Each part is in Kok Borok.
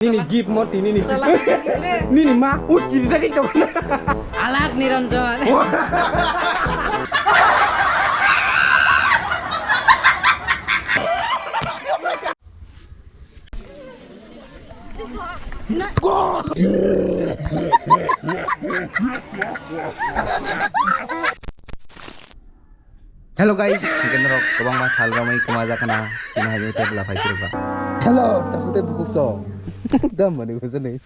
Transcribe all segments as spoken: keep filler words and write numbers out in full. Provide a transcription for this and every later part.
Nini gift mo tini ni. Nini ma, u kiri sa kito. Alak Niranjan. Hello guys, hingke norok kwbangma sal romwi kwma jakana, tini hai tei bwla phai phirba. Hello, takhuk tei bukhuk song. Dam mani kusa ni.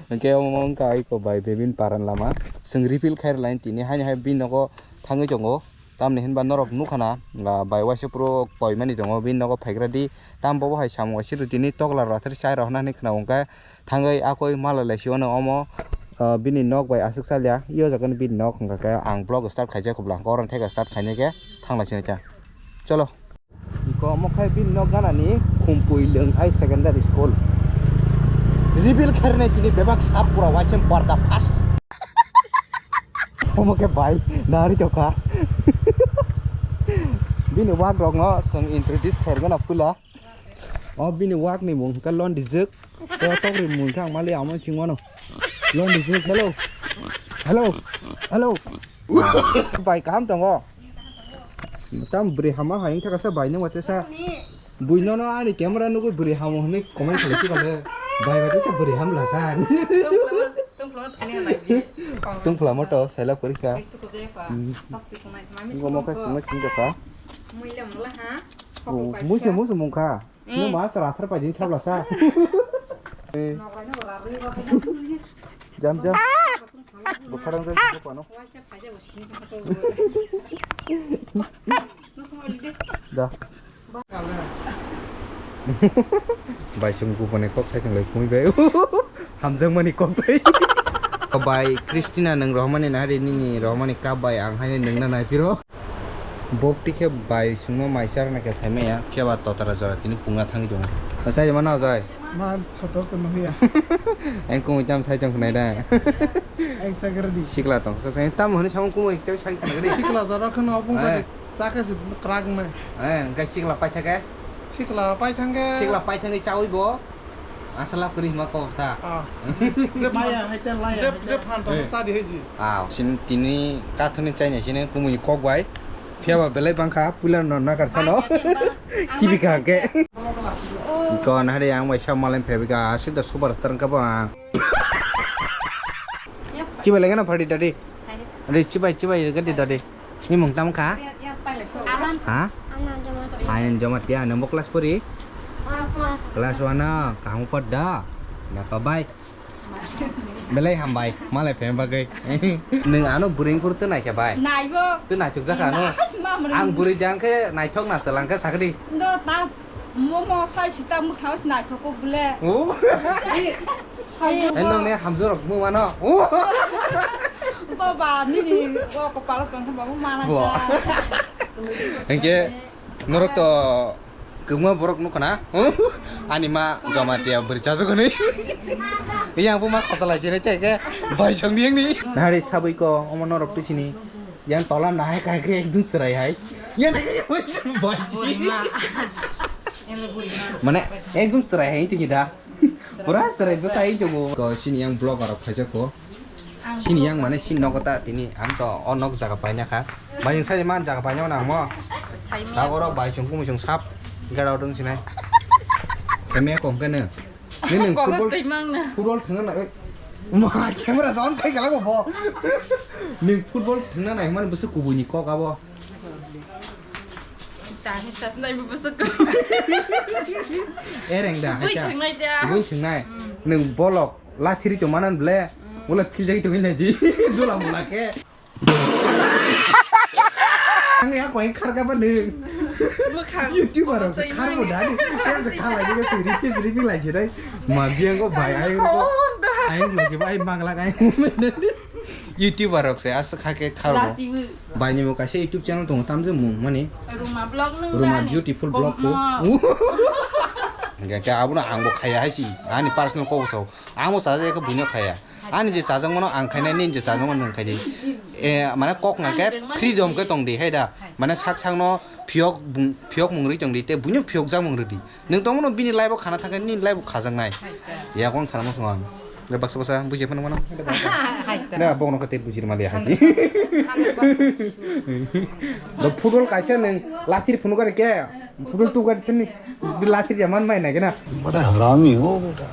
Hingke omo wngkha aiko bai bebin paran lama. Swng refill khair line tini haini hai bin nogo thangwi tongo. Tamni hinba norok nukhana, ah, bai waisa puro koimani tongo. Bin nogo phaigra di. Tam bobo hai samung waisa tini tokla rw athar chai rw hwnani khna wngkha. Thangwi akoi malai lai sio no omo, ah, bini nok bai aswk salya. Iyo jaga ni bini nok hwnkha khe ang vlog start khaijak hwbla hwnkhe oro theka start khainai khe thang lai sinai kha. Cholo. Iko omo khai bini nok gana ni Khumpui Lwng High Secondary School. Reveal khairnai tini bebak sap pura waisem barda first. Omo khe bai nari tokha. Bini wak rok no chwng introduce khairgana pula. O bini wak ni mung khe Londijwk. O tokri mung khe ang mali amo chingmano. Londijwk, hello. Hello. Hello. Bai kaham tongo. Tam bwrwi hama hai wngkha kasa bai nung watesa. Bui nono ani camera nugui bwrwi hamo hinui comment khalai kha le. Bai watesa bwrwi hamla san. Tungphla moto selap kori kha. Tungphla moto selap kori kha. Hmm. Tungphla moto selap kori kha. Muise muise mungkha. Nung ma chwla thar paiding thabla sa. Jam jam. Bo kharang jam jam pano. Da. Bai sung gubani kok sai thang lai phumi bai. Hamjang mani kok tai. Bai Christina nung rohmani nahari nini rohmani kap bai ang haini nungna nai phiro. Bok tikhe bai sungma mai charna khe saimaya, phiya ba totara jora tini pungna thangwi tongo. Achai mano ajai. Ma thotor to nuhiya. Engkung jam sai tong khnai da. Ek chakra di. Sikla tong sa sai tam honi samung kumui tei sai khna gari. Sikla jora khno opung sa. Eh. Chakhe si krak na. Eh, engkai sikla pai thake. Sikla pai thangke. Sikla pai thangwi chawi bo. Asala kuri hima kok ta. Ah. Maya hai ten laya. Jep jep han to sa di heji. Ah, sin tini kathuni chaina sini kumui kok bai. Phiya ba belai bangkha puila no nakar sano. Kibi ka ke. Ko na hari ang bai sa malen phebi ka asik da superstar ka ba. Kiba lagi na party tadi. Hari chibai chibai gadi tadi. Ni mung tam kha? Ha? Ayan Jamatia, nang bo class pori? Class one na, kamu pod da? Na ka bai. Belai hambai, malai phem bagai. Nung ano buring pur tu nai khe bai? Nai bo. Tu nai chuk jaka ano. Ang buring jang khe nai thok na selang khe sakri. Ndo ta. Momo sai sita mwkhang se naithok kok bole. Oh. Hai. Hai nong ne hamjorok mo mano. Oh. Baba nini o kopalo tong thang baba mana. Bo. Ka. Engke norok to kungma borok nukho na. Ani ma Jamatia bwrwi chajak hwnwi. Yang bo ma khosalai sini tei ke bai song di yang ni. Nahari sabui ko omo norok tu sini. Yang tola nahai kai khe ekdum chwrai hai. Yang nahai bai si. Burima. Ele burima. Mane ekdum chwrai hai tu kida. Pura chwrai bwsai tu bo. Ko sini yang vlogger rok khaijak ko. Sini yang mane sini nogo ta tini ang to o nok jaga paina kha. Bai sai man jaga paina nang mo. Sai mo. Ta oro bai chung kum chung sap. Gara dong sinai. Kami ko kene. Ni nung football, football thwngna nai. Ma, camera on khai kala bo. Ni football thwngna nai man bwswk kubui ni kok abo. Tani sas nai bwswk kubui. Ereng da, kubui thwngnai da. Kubui thwngnai. Hmm. Nung bolok lathiri to manan ble. Hmm. Bola philjai to nai di. Dula mula ke. Ang ya koi khar ka ba ni. Bukhang. YouTuber ang khar mo dani. Yang se khala ni se repeat repeat lai jirai. Ma biang ko bai ai ko. Ai mo ke bai mangla kai. YouTuber rok se as kha ke khar mo. Bai ni mo kaisa YouTube channel tong tam je mung mani. Ruma vlog nung Ruma beautiful vlog ko. Hingke abono ang bo khaya hai si, ani personal kok sao. Ang bo chajak khe buino khaya. Ani je chajakmano ang khainai, nini je chajakmano nwng khaidi. E, mane kok na khe freedom khe tong di, hai da. Mane sak sakno phiyok bung-, phiyok mung rwi tong di, tei buino phiyok jak mung rw di. Nwng tongmano bini life o khana thangkhe nini life o khajaknai. Yakung sana muchungo ang. Le baksa baksa buji phano mano. Hai ta. Na bokno kate buji mali hai si. Hundred percent. Lo football kaisa nwng lathir phunukari khe. Football tukari tini lathir ya man mai na kena. Bada harami ho beta.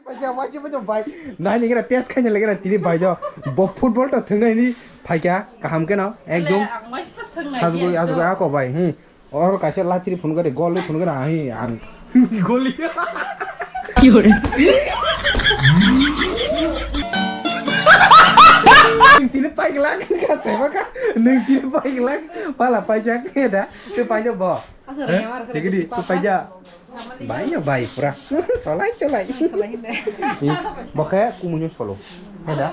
Baja, baja, baja, bai. Nai ni kena test khaina le kena tini bai do. Bo football to thwngnai ni phaikya kaham keno ekdom. Ang mai sa thwngnai. Sajugui, ajugui ako bai. Hmm. Oro kaisa lathiri phunukari, goli phunukari, ahi, ang. Goli. Ki hore? Nwng tini paigla ka seba ka, nwng tini paigla, pala paijak da, tu paijak bo. Asa, eh? Raya mar kare. Dikidi, tu paijak. Bai ya bai pura. Solai, solai. Solai de. Bo khe kumunyo solo. Heda.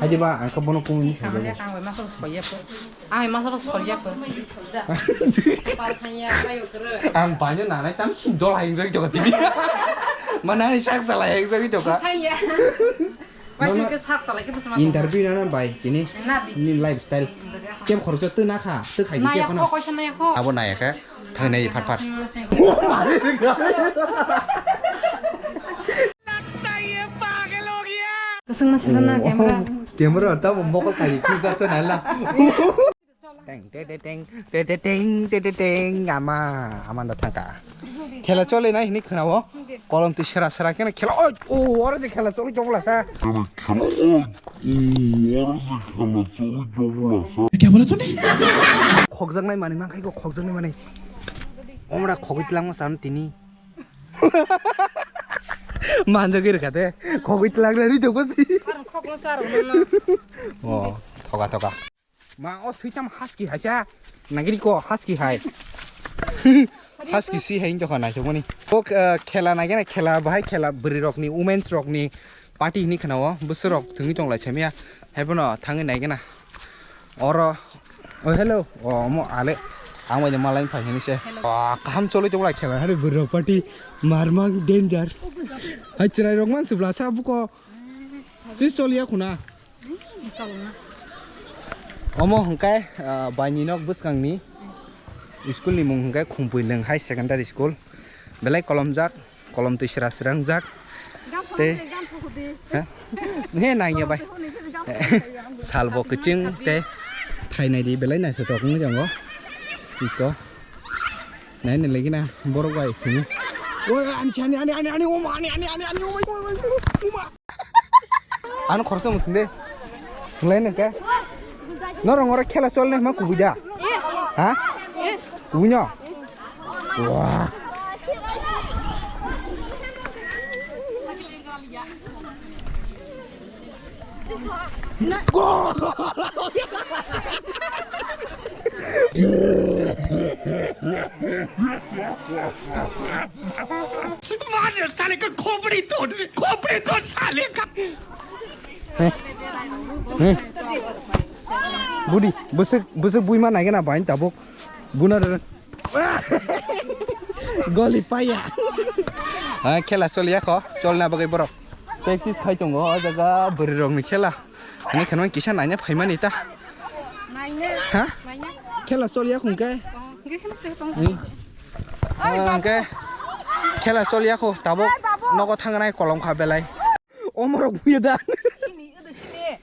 Hadi ba, ang khe bono kumunyo solo. Ang masa bos koye po. Ang masa bos koye po. Pal khanya, ayo kere. Ang banyo nanai tam dol hayung jagi joga tini. Mana ni sak sala hayung jagi joga. Saya. Nono interview nana bai tini. Nadi. Ni lifestyle. Kem khoroksa twi nakha, twi khaidi. Naya khe kho, kono. Koisa naya kho. Abo naya khe, thangnai phat phat. Kasing mas na camera. Camera tamo mokol khaidi, kisa sa nala. Teng, te, te, teng, te, te, teng, te, te, teng, ama, ama no thangka. Khela chole nai hini khwnao. Kolom twi sera sera kena khela, oi, o, oro je khela chole jobla sa. Khela, oi, o, oro je khela chole jobla sa. Khokjaknai manwi mankhai go, khokjaknai manwi. Omra khogwi tlangma san tini. Manjagwi rwkha de, khogwi tlangnai ri tongma si. Arang khokno sa rwno no. O, thoga, thoga. Ma, o switam husky hai cha. Nagiri ko husky hai. Husky si hai jokha naithokmani. O, eh, khela naikhe na khela, bahai khela bwrwi rokni, women's rokni party hinwi khwnao. Bwswk rok thwngwi tong lai samya. Haiphano thangwi naikhe na. Oro, oh, hello. Oh, omo ale. Ang bai malai phai hinwi se. Hello. Ah, kaham cholwi tong lai khela. Hari bwrwi rok party marmang danger. Hai chwrai rok man subla sa buko. Sis choliya khuna. Omo hwnkhe, ah, baini nok bwskangni school ni mung hwnkhe Khumpui Lwng High Secondary School. Belai kolomjak, kolom twi sra sra wngjak. Tei, ha? He nangya bai. Salbo kwchwng tei thainai di belai naithotok wngwi tongo. Iko. Nai nai lagi na borok bai. Oi, ani, ani, ani, ani, ani, oma, ani, ani, ani, ani, oma, oma, oma, oma. Ano khoroksa muchung de. Thwnglai nang khe. Norok oro khela cholnai hwnma kubui da? Ha? Kubui no? Wah. मार साले का खोपड़ी तोड़, खोपड़ी तोड़ साले का। He? He? Budi, bwswk, bwswk buima naikhe na bai tabuk. Buna re. Goli paya. Ha, khela choliya kho, cholna bagwi borok. Practice khai tongo, o jaga bwrwi rokni khela. Ani kheno kisa naina phaimani ta. Naina. Ha? Naina. Khela choliya khungke. Oh, hingke kheno tong. Hmm. Ah, hingke khela choliya kho, tabuk nogo thangnai kolom kha belai. Omorok buya da. Sini, ada sini.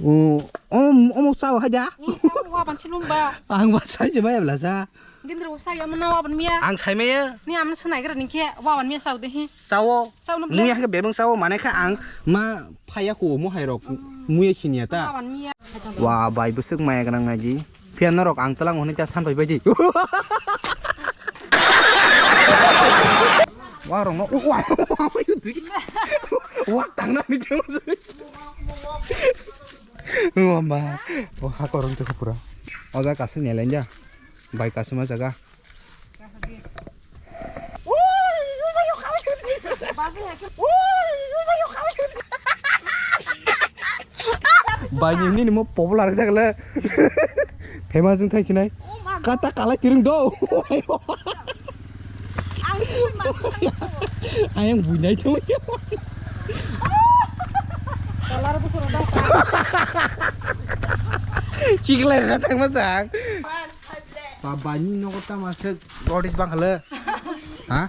Oh, om, omok sao hai da. Ni sao wa ban silum ba. Ang ba sai je maya bla sa. Gindra wa saya mana wa ban miya. Ang sai maya. Ni amna sanai gra ningke wa ban miya sao de hi. Sao. Sao no bla. Muya ke bebeng sao mane kha ang ma phaya ko mo hai rok. Muya sinia ta. Wa ban miya. Wa bai bwswk maya ganang nai di. Phiya norok ang twlang hwnwi ta san phai bai di. Wa rok no, wa, wa, wa, wa, wa, tang na ni jeng. Wa ma, wa ha korong te pura. O ja kasu nyeleng ja. Bai kasu ma jaga. Bai ni, ni mo popular jak le. Famous wng thai sinai. Kata kalai tiring do. Ayang buinai tong. Chiklai kata masang. Babani nogo tama se notice bang khala. Ha?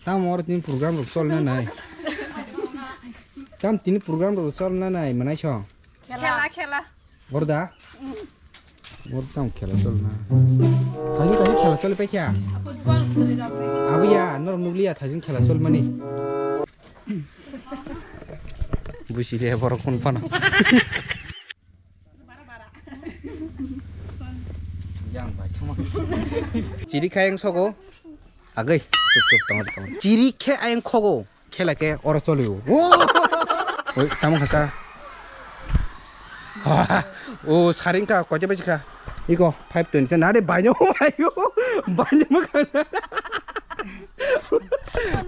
Tam or tin program rok sol na nai. Tam tin program rok sol na nai manai so. Khela, khela. Gorda? Gorda tamo khela chol na. Thajin thajin khela choli paikha. Football khuri rok ni. Abiya, norok nukliya thajin khela chol mani. Busi le borok kun phano. Yang bai chama. Chiri khayang sogo. Agoi, chup chup tong tong. Chiri khe ayang khogo. Khela khe oro cholio. Oi, tamo khasa. O saring ka koje bai kha. Iko five twenty nare baino ayo. Baino ma khana.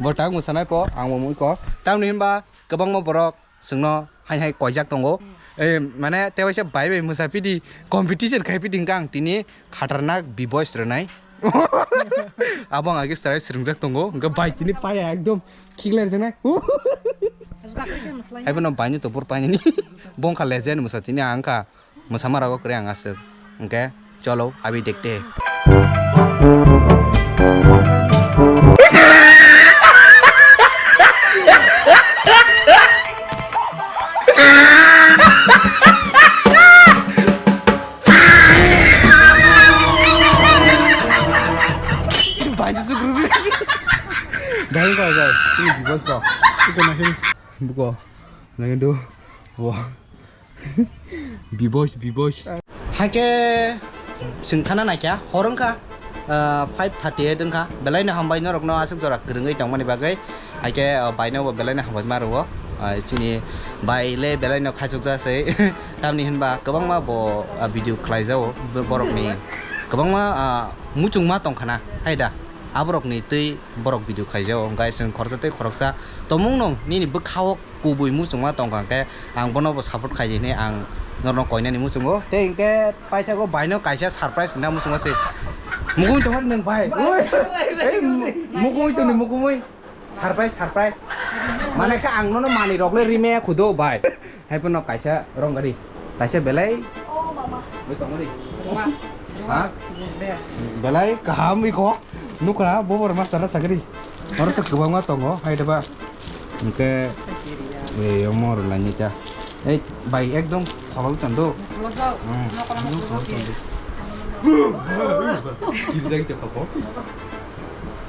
Bo tang musanai po ang bo mui ko. Tamni himba kwbangma borok sengno hai hai koijak tongo. Eh, mane tewaisa bai bai musa pidi competition khai pidi hingka ang tini khatarnak B-boys rwnai. Abo ang age chwrai swrwngjak tongo, hingke bai tini paya ekdom khiklai rwjaknai. Hai bono baini to bor painani. Bongkha legend mwsa tini ang wngkha mwsama rogo kwrwi ang aswk. Hingke cholo abi dekte. Banji sukru bi. Dai ka dai. Ini bos to. Iko na sini. Buko. Nang do. Wah. Bibos, bibos. Hake sengkhana naikha, hor wngkha, ah, five thirty eight wngkha. Belai no hambai norokno aswk jora kwrwngwi tongmani bagwi. Hake, ah, baino bo belai no hambai ma rwo. Ah, chini bai le belai no khaichukjak se. Tamni hinba kwbangma bo, ah, video khlai jao bo-, borokni. Kwbangma, ah, muchungma tongkhana, hai da. Aborokni twi borok video khlai jao. Hwnkhe chwng khoroksa tei khoroksa tomung no nini bwkhao kubui muchungma tongkha, hwnkhe ang bono bo support khai di hinwi ang norokno koinani muchungo. Tei hwnkhe paithago baino kaisa surprise wngna muchungo se. Mukungwi tongo nwng bai. Bai, oi, bai, bai, ei, bai, bai. Mukungwi tongni mukungwi. Surprise, surprise. Mane khe ang nono manwi rok le rimaya khudo bai. Hai phano kaisa rong gari. Kaisa belai. Oh, mama. Oi, tongori. Mama. Ha? Belai kaham iko. Nukha, bo bor master na sagri. Oro to kwbangma tongo, hai da ba. Hwnkhe, eh, omo rwlaini ta. Ei, bai, ekdom kholok tando. Kholok jao. Hmm. Nokora ekdom kholok tando. Kiri jang chokha bo.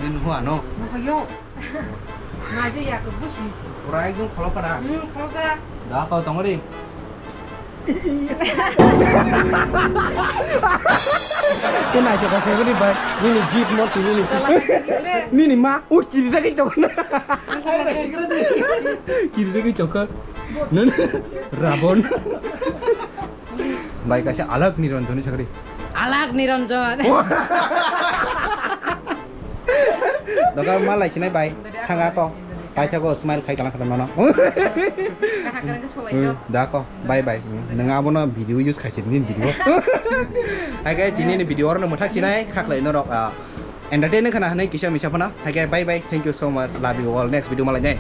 Nini hua no. Nokha yo. Naje ya ko busi. Pura ekdom kholok kada. Hmm, kholok ja. Da kau tongori. Khe naithok kha se bini bai, nini gift mo tini ni. Nini ma, ui, kirijagwi chokha. Kirijagwi chokha. Nini Rabon. Bai kaisa Alak Niranjoni sagri. Alak Niranjon. Doga ma lai chinai bai. Thanga ko. Paithago smile khai kalang khata nono. Kahakar ke solai do. Da ko. Bye bye. Nang abono video use khai chin video. Hai guys, tini ni video oro no muthak chinai khaklai norok, ah, entertain khana hanai kisa misa phana. Hai guys, bye bye. Thank you so much. Love you all. Next video malai nai.